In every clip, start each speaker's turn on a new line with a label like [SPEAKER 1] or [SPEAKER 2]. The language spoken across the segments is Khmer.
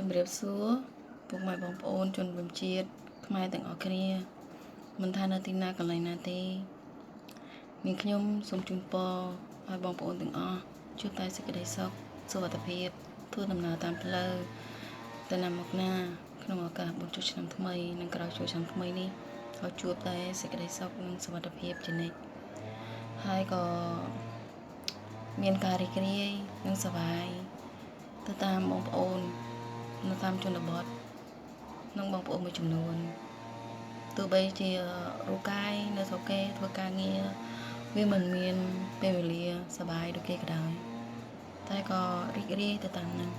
[SPEAKER 1] ជំរាបសួរពុកម៉ែបងប្អូនជនរួមជាតិខ្មែរទាំងអស់គ្នាមិនថានៅទីណាកន្លែងណាទេនាងខ្ញុំសូមជូនពរឲ្យបងប្អូនទាំងអស់ជួបតែសេចក្តីសុខសុវត្ថិភាពធ្វើដំណើរតាមផ្លូវទៅណាមកណាក្នុងឱកាសបុណ្យចូលឆ្នាំថ្មីនិងក្រោយចូលឆ្នាំថ្មីនេះឲ្យជួបតែសេចក្តីសុខនិងសុវត្ថិភាពជានិច្ចហើយក៏មានការរីករាយនិងសប្បាយទៅតាមបងប្អូននៅតាមជនបទនិងបងប្អូនមួយចំនួនទោះបីជារូបកាយនៅស្រុកគេធ្វើការងារវាមិនមានពេលវេលាសប្បាយដូចគេក៏ដោយតែក៏រីករាយទៅតាមនឹង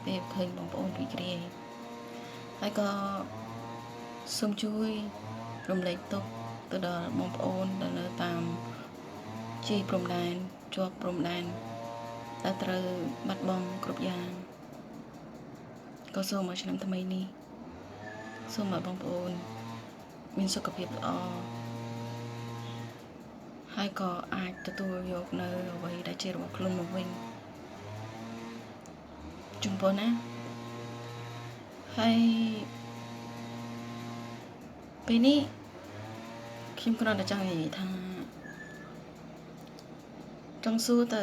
[SPEAKER 1] ពេលឃើញបងប្អូនរីករាយហើយក៏សូមជួយរំលែកទុក្ខទៅដល់បងប្អូនដែលនៅតាមជាយព្រំដែនជាប់ព្រំដែនដែលត្រូវបាត់បង់គ្រប់យ៉ាងក៏សូមឲ្យឆ្នាំថ្មីនេះសូមឲ្យបងប្អូនមានសុខភាពល្អហើយក៏អាចទទួលយកនៅអ្វីដែលជារបស់ខ្លួនមកវិញជូនពរណាហើយពេលនេះខ្ញុំគ្រាន់តែចង់និយាយថាចង់សួរទៅ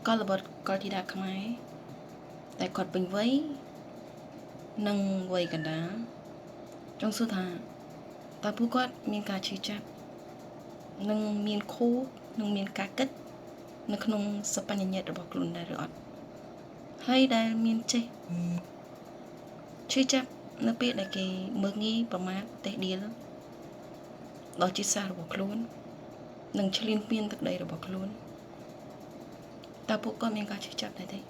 [SPEAKER 1] កុលបុត្រកុលធីតាខ្មែរតែគាត់ពេញវ័យនិងវ័យកណ្ដាលចង់សួរថាតើពួកគាត់មានការឈឺចាប់និងមានខួរនិងមានការគិតនៅក្នុងសបញ្ញញាតិរបស់ខ្លួនដែរឬអត់ហើយដែលមានចេះឈឺចាប់នៅពេលដែលគេមើលងាយប្រមាថតេះដៀលដល់ជាតិសាសន៍របស់ខ្លួននិងឈ្លានពានទឹកដីរបស់ខ្លួនតើពួកគាត់មានការឈឺចាប់ដែរទេ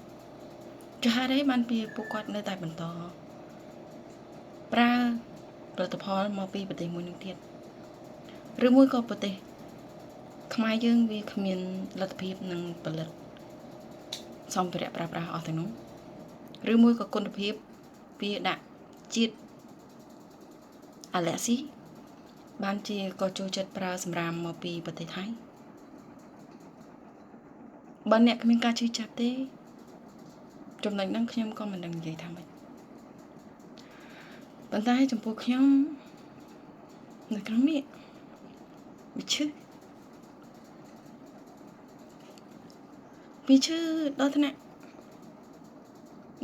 [SPEAKER 1] ចុះហេតុអីបានពីពួកគាត់នៅតែបន្តប្រើផលិតផលមកពីប្រទេសមួយនឹងទៀតឬមួយក៏ប្រទេសខ្មែរយើងវាគ្មានលទ្ធភាពនឹងផលិតសម្ភារៈប្រើប្រាស់អស់ទាំងនោះឬមួយក៏គុណភាពវាដាក់ជាតិអាឡែស៊ីបានជាក៏ចូលចិត្តប្រើសម្រាមមកពីប្រទេសថៃបើអ្នកគ្មានការឈឺចាប់ទេចំណុចហ្នឹងខ្ញុំក៏មិនដឹងនិយាយថាម៉េចប៉ុន្តែចំពោះខ្ញុំនៅក្នុងនេះវាឈឺវាឈឺដល់ថ្នាក់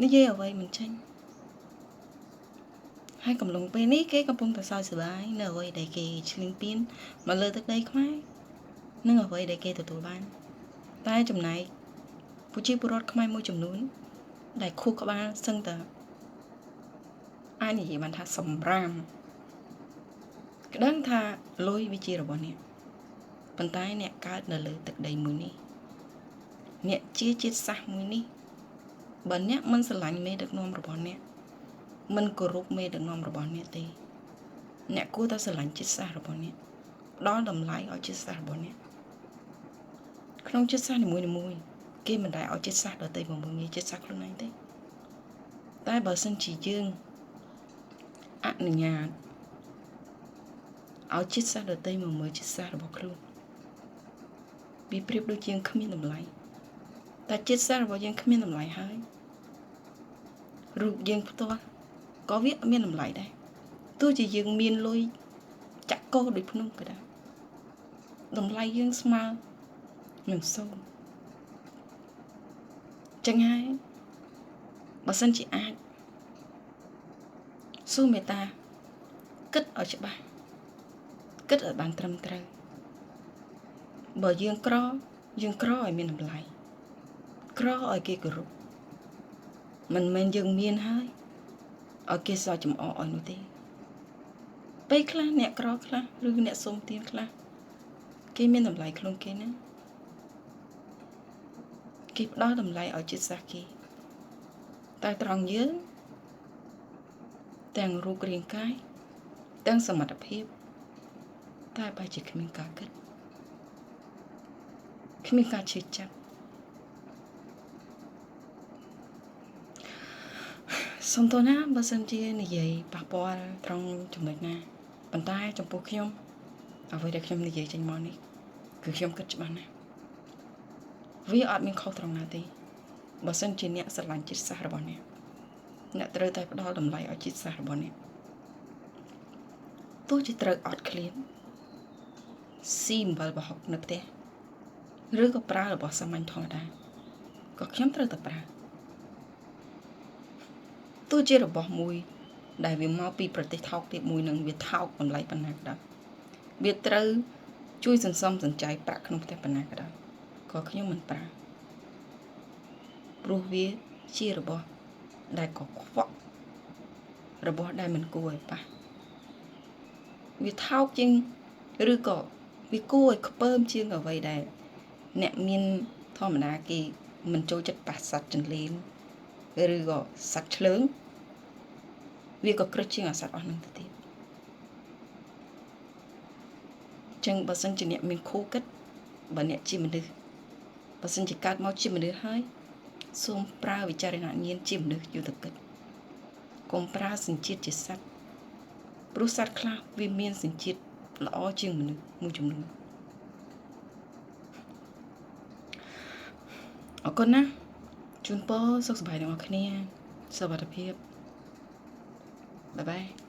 [SPEAKER 1] និយាយអ្វីមិនចេញហើយកំឡុងពេលនេះគេកំពុងតែសើចសប្បាយនៅអ្វីដែលគេឈ្លានពានមកលើទឹកដីខ្មែរនិងអ្វីដែលគេទទួលបានតែចំណែកប្រជាពលរដ្ឋខ្មែរមួយចំនួនដែលខួរក្បាលសឹងតែអាចនិយាយបានថាសម្រាមក្តឹងថាលុយវាជារបស់អ្នកប៉ុន្តែអ្នកកើតនៅលើទឹកដីមួយនេះអ្នកជាជាតិសាសន៍មួយនេះបើអ្នកមិនស្រឡាញ់មេដឹកនាំរបស់អ្នកមិនគោរពមេដឹកនាំរបស់អ្នកទេអ្នកគួរតែស្រឡាញ់ជាតិសាសន៍របស់អ្នកផ្ដល់តម្លៃឲ្យជាតិសាសន៍របស់អ្នកក្នុងជាតិសាសន៍នីមួយៗគេមិនដែលឲ្យជាតិសាសន៍ដទៃមកមើលងាយជាតិសាសន៍ខ្លួនឯងទេតែបើសិនជាយើងអនុញ្ញាតឲ្យជាតិសាសន៍ដទៃមកមើលជាតិសាសន៍របស់ខ្លួនវាប្រៀបដូចជាគ្មានតម្លៃតែជាតិសាសន៍របស់យើងគ្មានតម្លៃហើយរូបយើងផ្ទាល់ក៏វាអត់មានតម្លៃដែរទោះជាយើងមានលុយចាក់កោដូចភ្នំក៏ដោយតម្លៃយើងស្មើនឹងសូន្យចឹងហើយបើសិនជាអាចសូមមេត្តាគិតឲ្យច្បាស់គិតឲ្យបានត្រឹមត្រូវបើយើងក្រយើងក្រឲ្យមានតម្លៃក្រឲ្យគេគោរពមិនមែនយើងមានហើយឲ្យគេសើចចំអកឲ្យនោះទេពេលខ្លះអ្នកក្រខ្លះឬអ្នកសុំទានខ្លះគេមានតម្លៃខ្លួនគេណាគេផ្ដល់តម្លៃឲ្យជាតិសាសន៍គេតែត្រង់យើងទាំងរូបរាងកាយទាំងសមត្ថភាពតែបែរជាគ្មានការគិតគ្មានការឈឺចាប់សូមទោសណាបើសិនជានិយាយប៉ះពាល់ត្រង់ចំណុចណាប៉ុន្តែចំពោះខ្ញុំអ្វីដែលខ្ញុំនិយាយចេញមកនេះគឺខ្ញុំគិតច្បាស់ណាស់វាអត់មានខុសត្រង់ណាទេបើសិនជាអ្នកស្រឡាញ់ជាតិសាសន៍របស់អ្នក អ្នកត្រូវតែផ្ដល់តម្លៃឲ្យជាតិសាសន៍របស់អ្នកទោះជាត្រូវអត់ឃ្លានស៊ីអំបិលប្រហុកនៅផ្ទះឬក៏ប្រើរបស់សាមញ្ញធម្មតាក៏ខ្ញុំត្រូវតែប្រើទោះជារបស់មួយដែលវាមកពីប្រទេសថោកទាបមួយនឹងវាថោកតម្លៃប៉ុណ្ណាក៏ដោយវាត្រូវជួយសន្សំសំចៃប្រាក់ក្នុងផ្ទះប៉ុណ្ណាក៏ដោយក៏ខ្ញុំមិនប្រើព្រោះវាជារបស់ដែលកខ្វក់របស់ដែលមិនគួរឲ្យប៉ះវាថោកជាងឬក៏វាគួរឲ្យខ្ពើមជាងអ្វីដែលអ្នកមានធម្មតាគេមិនចូលចិត្តប៉ះសត្វចន្លេនឬក៏សត្វឆ្លើងវាក៏ក្រឹសជាងអាសត្វអស់នឹងទៅទៀតចឹងបើសិនជាអ្នកមានខួរគិតបើអ្នកជាមនុស្សបើសិនជាកើតមកជាមនុស្សហើយសូមប្រើវិចារណញ្ញាណជាមនុស្សយកទៅគិតកុំប្រើសញ្ជាតិជាសត្វព្រោះសត្វខ្លះវាមានសញ្ជាតិល្អជាងមនុស្សមួយចំនួនអរគុណណាជូនពរសុខសប្បាយទាំងអស់គ្នាសុវត្ថិភាពបាយបាយ។